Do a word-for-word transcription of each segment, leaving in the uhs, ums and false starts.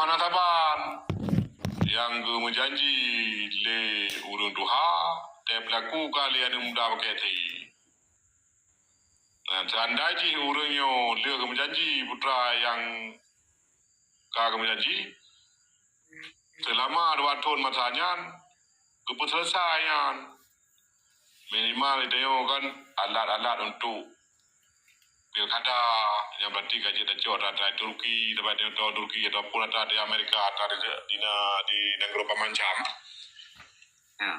Hana saban nyang geumeujanji lé ureuëng tuha, teupeulaku ka lé aneuëk muda bakée thé. Dan seandai jih ureuëng nyoe lheueh geumeujanji putra nyang ka geumeujanji, seulama dua thon masa nyan geupeuseuleusoe nyan. Minimal tanyoe kan alat-alat untuk pilkada, nyang berarti ka jeuet tacok atra-atra Turki, sabab tanyoe Turki ataupun atra di Amerika, atra di, di, di nanggroe pamancam. Ya.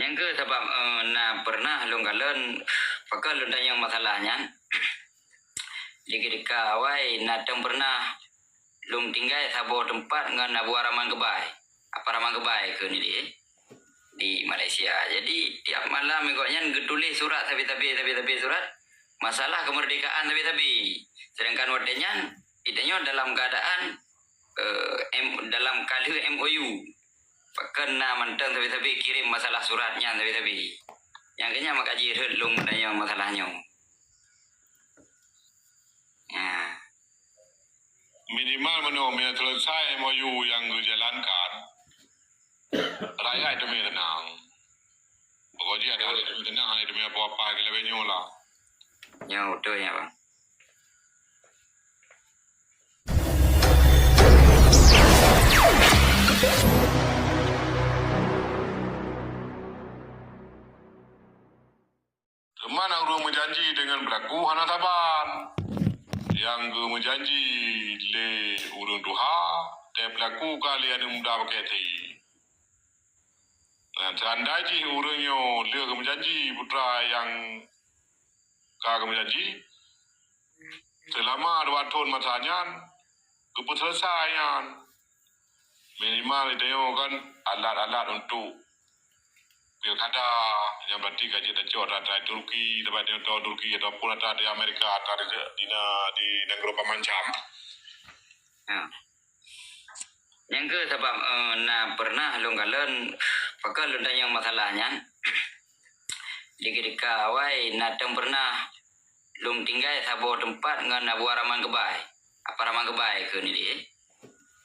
Nyang keu sabab, eh, na pernah lôn kalon, pakon lôn tanyong masalah nyan. Di keudika awai na teuh pernah lôn tinggai saboh teumpat ngon Abu Araman Kebai. Apa Araman Kebai keu ni di, di Malaysia. Jadi, tiap malam gobnyan geutuléh surat sabe-sabe, sabe-sabe surat masalah kemerdekaan sabe-sabe. Sedangkan watée nyan, geutanyoe dalam keadaan, eh, M, dalam ka lheueh M O U. Pakon na mantong sabe-sabe kirém masalah surat nyan sabe-sabe. Nyang keu nyan maka jih rhot lôn meutanyong masalah nyoe. Ya. Minimal meunyoe, meunyoe seuleusoe M O U nyang geujalankan, rakyat teumé teunang. Pokok jih ada teumé teunang, ada teumé apa-apa lagée nyoe lah. Nyoe beutôi nyan, Bang. Teuma na ureuëng meujanji deungon peulaku hana saban. Nyang geumeujanji lé ureuëng tuha, teupeulaku ka lé aneuëk muda bakée thé. Dan seandai jih ureuëng nyoe lheueh geumeujanji putra nyang ka geumeujanji, seulama dua thon masa nyan geupeuseuleusoe nyan. Minimal tanyoe kan alat-alat untuk pilkada, nyang berarti ka jeuet tacok atra-atra Turki, sabab tanyoe Turki ataupun atra di Amerika, atra di, di, di nanggroe pamancam. Ya. Nyang keu sabab, eh, na pernah lôn kalon, pakon lôn tanyong masalah nyan. Di keudika awai na teuh pernah lôn tinggai saboh teumpat ngon Abu Araman Kebai. Apa Araman Kebai keu ni di,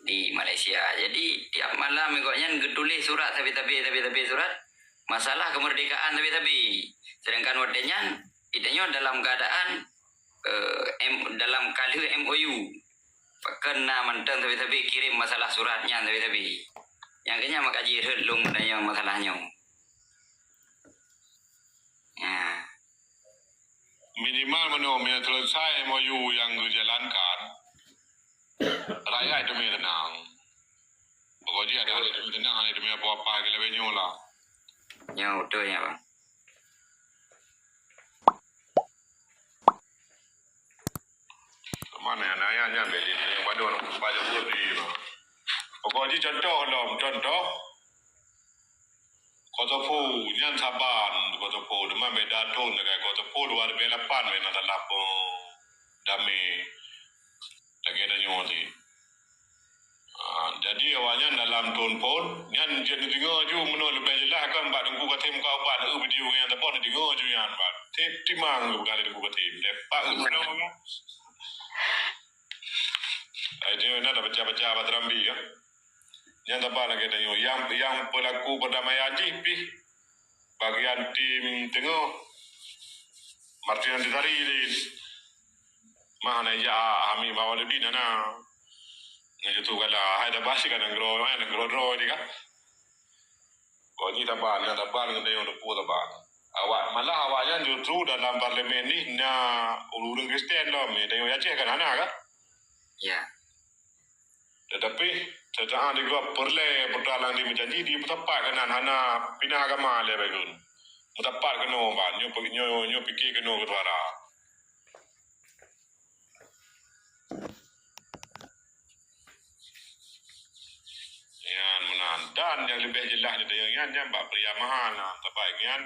di Malaysia. Jadi, tiap malam gobnyan geutuléh surat sabe-sabe, sabe-sabe surat masalah kemerdekaan sabe-sabe. Sedangkan watée nyan, geutanyoe dalam keadaan, eh, M, dalam ka lheueh M O U. Pakon na mantong sabe-sabe kirém masalah surat nyan sabe-sabe. Nyang keu nyan maka jih rhot lôn meutanyong masalah nyoe. Ya. Minimal meunyoe, meunyoe seuleusoe M O U nyang geujalankan, rakyat teumé teunang. Pokok jih ada teumé teunang, ada teumé apa-apa lagée nyoe lah. Nyoe beutôi nyan, Bang. Mana yang nanya nyan beli ni, yang baru nak buka jemput di. Pokok jih contoh lom, contoh. Kosovo nyan saban, Kosovo, teuma beda thon dengan Kosovo dua ribu lapan, beda salah pun damé. Lagée tanyoe tadi. Ah, jadi awaknyan dalam thon phon, nyan jeuet neudeungoe ju meunoe leubeh jeulaih kan bak Teungku Katem ka ubat, eh, video nyan teupon neudeungoe ju nyan bak. Tip timang bukan Teungku Katem. Depak meunoe. Ai dia na dah baca-baca bak Terambi ya. Nyan teupon lagée tanyoe. Yang, yang pelaku perdamaian jih pih bagian tim teungoh Martin Antisari di. Mah na ija Hamid Mawaludin na. Nyan tu kala hai dah bahas kan nanggroe, hai nanggroe droe di kan. Kok ni taban, na taban ngon dayong depu taban. Awak malah awaknyan justru dalam parlemen ni na ureuëng Kristen lom, dayong Aceh kan hana kan? Ya. Tetapi secara di gua perle putra lang di menjanji di mutapat kan hana pinah agama le bagun. Mutapat keno ban, nyo nyo nyo pikir keno ke suara. Nyan meunan. Dan nyang leubeh jeulaih di dayong nyan, nyan bak Pria Maha na, teumpat nyan.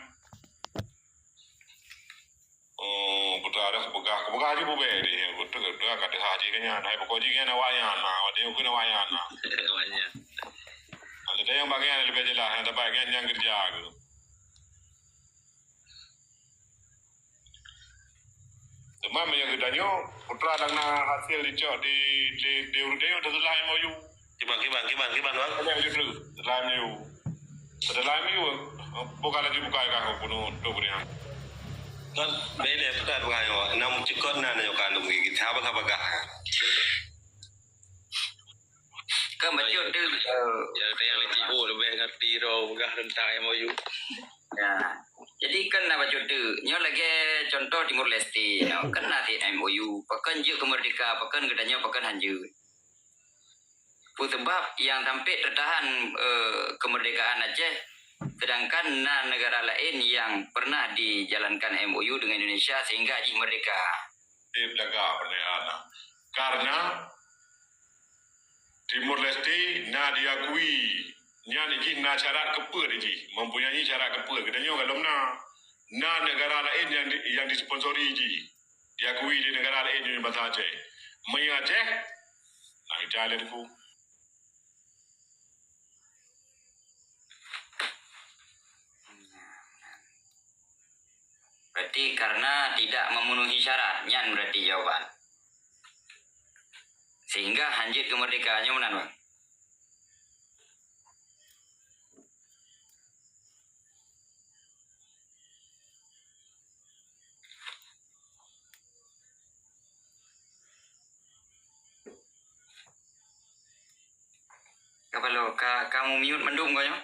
Oh, beutôi ada keubeuga, keubeuga jih bubé di. Beutôi, beutôi ka teuhah jih keu nyan. Hai pokok jih nyan awak nyan na, awak dayong keu awak nyan na. Awak nyan. Ada dayong bak nyan leubeh jeulaih, na teumpat nyan nyang keureuja keu. Teuma meunyoe geutanyoe, putra dan na hasil dicok di, di, di ureueng tanyoe, teulah M O U. Kiban, kiban, kiban, kiban, bang. Teulah M O U. Teulah M O U. Teulah M O U, bukan laju buka kah bunuh tu beri. Kan, beda bukan bukan. Nam cekot na nyoka dong gigi. Siapa kah bagah? Kan bacut tu, eh, ya, tayang di Tibo lebih ngerti dah peugah tentang M O U. Ya. Jadi kan na bacut tu. Nyoe lagèe contoh Timor Leste. Nyoe kan na cit M O U. Pakon jeuet keu merdeka, pakon geutanyoe, pakon han jeuet. Peue sebab nyang sampai tertahan, eh, kemerdekaan Aceh, sedangkan na negara lain yang pernah dijalankan M O U dengan Indonesia sehingga jih merdeka. Eh, peugah pernyataan. Karena Timor Leste na diakui, nyan jih na syarat keupeuet jih, mempunyai syarat keupeuet. Geutanyoe gohlom na, na negara lain yang di, yang disponsori jih, diakui di negara lain di bangsa Aceh. Meunyoe Aceh, na ita lé teungku. Berarti karena tidak memenuhi syarat, nyan berarti jawaban. Sehingga han jeuet keu merdeka, nyoe meunan, Bang. Ka paloe, ka, ka mu-mute mandum ko nyoe?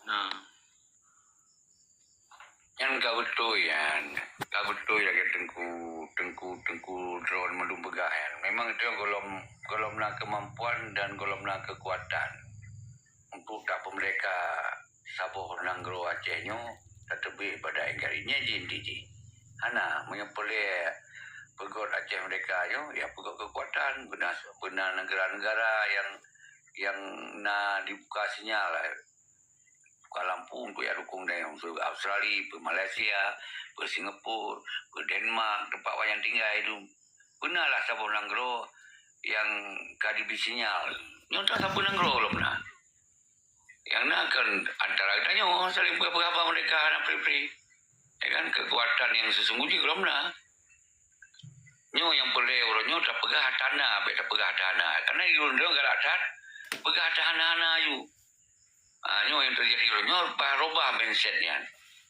Nah. Nyan ka beutôi nyan. Ka beutôi lagèe teungku, teungku, teungku droen mandum peugah nyan. Memang itu gohlom, gohlom na keumampuan dan gohlom na keukuatan untuk tapeumerdeka saboh nanggroe Aceh nyoe, tateubiet bak N K R I. Nyan jih inti jih. Hana, meunyoe peureulèe peugöt Aceh merdeka nyoe, ya peugöt keukuatan, beuna, beuna negara-negara yang, yang na dibuka sinyal, buka lampu untuk jak dukung tanyoe. Peue Australia, peue Malaysia, peue Singapura, peue Denmark, teumpat awaknyan tinggai tu. Beunalah saboh nanggroe nyang ka jibri sinyal. Nyoe saboh nanggroe lom na. Nyang na kan antara geutanyoe saléng peugah-peugah haba merdeka hana pri-pri. Ya kan, keukuatan nyang seusunggoh jih gohlom na. Nyoe nyang peureulèe uroe nyoe tapeugah hana, bèk tapeugah hana. Karena ureueng galak that peugah hana-hana aju. Ha, nyoe nyang teujadi uroe nyoe, bah robah mindset nyan.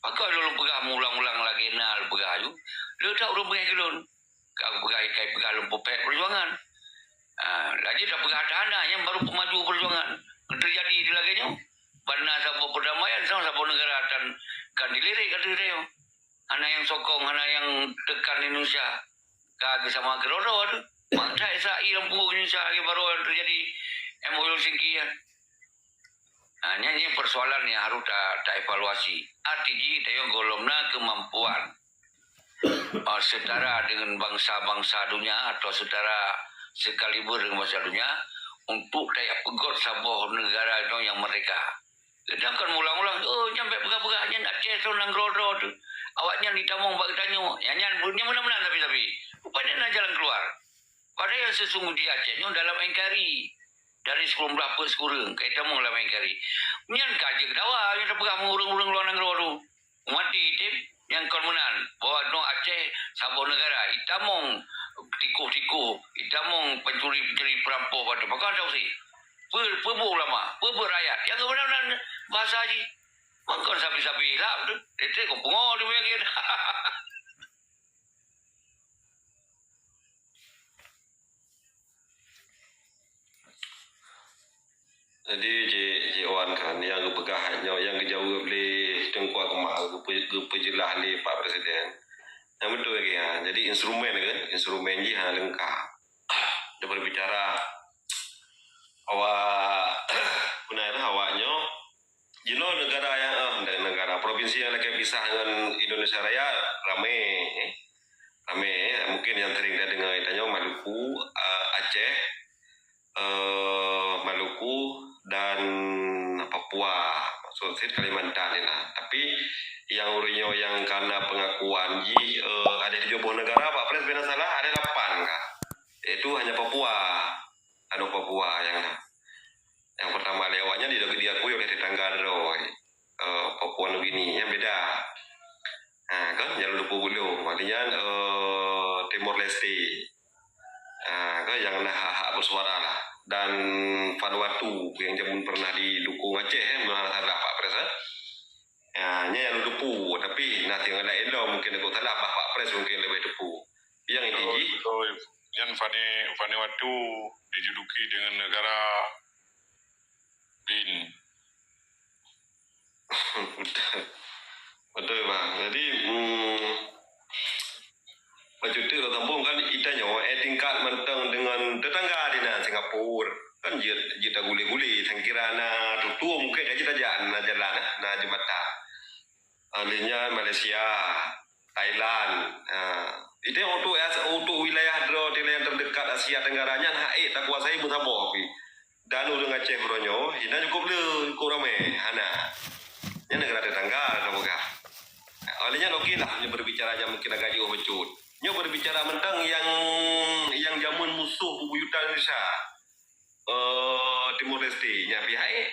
Pakon lôn peugah meuulang-ulang lagèe na lôn peugah aju. Le that ureueng beungèh keu lôn. Ka peugah, ka peugah lôn peupèk peujuangan. Ha, laju tapeugah hana, nyan baru peumaju peujuangan. Teujadi di lagèe nyoe. Ban na saboh perdamaian, sama saboh negara tan, kan dilirik ateueh tanyoe. Hana nyang sokong, hana nyang teukan Indonesia. Ka geusama keudroe-droe tu. Mak that Israel lam punggong Indonesia lagèe baroe nyang teujadi M O U Helsinki nyan. Ha, nyan, nyan persoalan nyang harôh ta, taevaluasi. Arti jih tanyoe gohlom na keumampuan, eh, setara dengan bangsa-bangsa dunia atau setara sekaliber dengan bangsa dunia untuk tajak peugöt saboh negara nyoe nyang merdeka. Geutanyoe kan meulang-ulang, "Oh, nyan bèk peugah-peugah, nyan Aceh soe nanggroe droe teuh. Awaknyan jitamong bak geutanyoe." Nyan, nyan, nyan meunan-meunan tapi-tapi. Rupajih na jalan keluar. Padahai nyang seusunggoh jih Aceh nyoe dalam N K R I. Dari sikureueng blah peuet sikureueng, ka jitamong lam N K R I. Nyan ka jeuet dawa, nyan tapeugah ngon ureueng-ureueng luwa nanggroe tu. Umat item nyang kon meunan, bahwa droe Aceh saboh negara, jitamong tikoh-tikoh, jitamong pencuri-pencuri, perampok, batu. Pakon teuh usi? Peu-, peue buet ulama, peue buet rakyat. Nyang keubeunaran bahasa jih. Makon sabe-sabe lap tu. Tetek kong pungo tu meuyakin. Jadi, Cik, Cik Wan kan, nyang geupeugah nyoe, nyang geujaweueb lé Teungku Akmal, geupeu-, geupeujeulaih lé Pak Presiden. Nyang beutôi lagèe nyan. Jadi, instrumen kan, instrumen jih hana leungkap. Dia berbicara awak, beuna awak nyoe, jinoe negara nyang, eh, negara, provinsi nyang lakèe pisah ngon Indonesia Raya ramé, eh. Ramé, eh. Mungkin nyang sering tadeungoe tanyoe Maluku, eh, Aceh, eh, Maluku dan Papua. Maksud saya Kalimantan ni lah. Tapi nyang ureueng nyoe nyang kana pengakuan jih, eh, ada Adoe Papua nyang na. Nyang peurtama lé awaknyan di-, diakui oleh tetangga droe, eh, Papua Nugini, nyan beda. Ha, kan, nyang lôn teupeu beuleum, artinya, eh, Timor Leste. Ha, kan, nyang na hak-hak bersuara lah. Dan Vanuatu yang jameun pernah didukung Aceh, eh, meunan salah Pak Pres, eh. Ya, nyan nyang lôn teupeu, tapi na nyang laén lom mungkin aku salah, bah Pak Pres mungkin leubeh teupeu. Nyang inti jih, betul. Nyan Vani-, Vanuatu dijuluki dengan negara bin. Betul, bang. Jadi, hmm, bacut teuk lôn sambung kan, ita nyoe, eh, tingkat mantong dengan tetangga di na Singapura. Kan jeuet, jeuet tagulé-gulé, sangkira na tutoe mungkin ka jeuet tajak, na jalan, na jembatan. Ah, lheueh nyan Malaysia, Thailand. Ah, itu untuk, untuk wilayah droe, wilayah terdekat Asia Tenggara nyan hak ék takuasai meusaboh pih. Dan ureueng Aceh uroe nyoe, hina cukup le, cukup ramé, hana. Nyan negara tetangga ka peugah. Oleh nyan okey lah, nyoe berbicara nyang mungkin agak jiôh bacut. Nyoe berbicara mantong nyang, nyang jameun musoh bubuyutan Indonesia. Eh, Timor Leste, nyan pih hak ék.